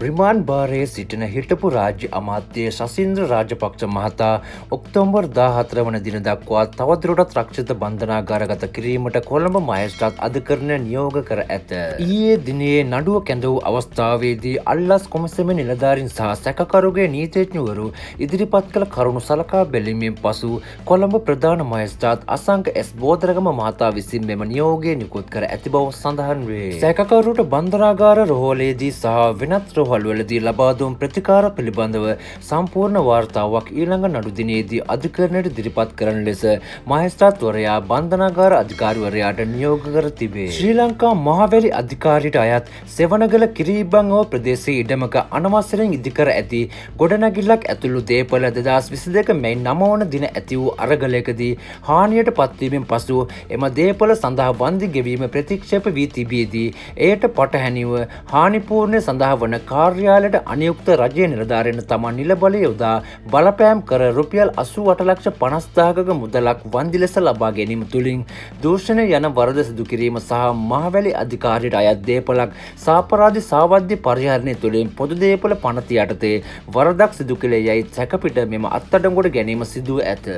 Remand භාරයේ සිටින හිටපු රාජ්‍ය අමාත්‍ය ශසීන්ද්‍ර රාජපක්ෂ මහතා ඔක්තෝබර් 14 වන දින දක්වා තවදුරටත් රක්ෂිත බන්ධනාගාරගත කිරීමට කොළඹ මහේස්ත්‍රාත් අධිකරණය නියෝග කර ඇත. ඊයේ දිනයේ නඩුව කැඳ වූ අවස්ථාවේදී අල්ලස් කොමසමේ නිලධාරීන් සහ සැකකරුගේ නීතිඥවරු ඉදිරිපත් කළ කරුණු සලකා බැලීමෙන් පසු කොළඹ ප්‍රධාන මහේස්ත්‍රාත් අසංක එස් බෝදරගම මහතා විසින් මෙම නියෝගය නිකුත් කර ඇති බව සඳහන් වේ. සැකකරුට බන්ධනාගාර රෝහලේදී සහ වෙනත් රෝහල්වලදී ලබා දුන් ප්‍රතිකාර පිළිබඳව සම්පූර්ණ වාර්තාවක් ඊළඟ නඩු දිනයේදී අධිකරණයට ඉදිරිපත් කරන ලෙස මහේස්ත්‍රාත්වරයා බන්ධනාගාර අධිකාරිවරයාට නියෝග කර තිබේ. ශ්‍රී ලංකා මහවැලි අධිකාරියට අයත් සෙවනගල කිරිබංගව ප්‍රදේශයේ ඉඩමක අනවසරයෙන් ඉදිකර ඇති ගොඩනැගිල්ලක් ඇතුළු දේපළ 2022 මැයි 9 වන දින ඇති වූ අරගලයකදී හානියට පත්වීමෙන් පසු එම දේපළ සඳහා වන්දි ගෙවීම ප්‍රතික්ෂේප වී තිබියදී එයට පටහැනිව හානිපූර්ණය සඳහා වන කාර්යාලයට අනියුක්ත රජයේ නිලධාරීන් තමන් නිල බලය යොදා බලපෑම් කර රුපියල් 88,50,000ක මුදලක් වන්දි ලෙස ලබා ගැනීම තුළින් දූෂණය යන වරද සිදු කිරීම සහ මහවැලි අධිකාරියට අයත් දේපලක් සාපරාධි සාවද්‍ය පරිහරණය තුළින් පොදු දේපල පනත යටතේ වරදක් සිදු කළේ යැයි සැකපිට මෙම අත්අඩංගුවට ගැනීම සිදුව ඇත.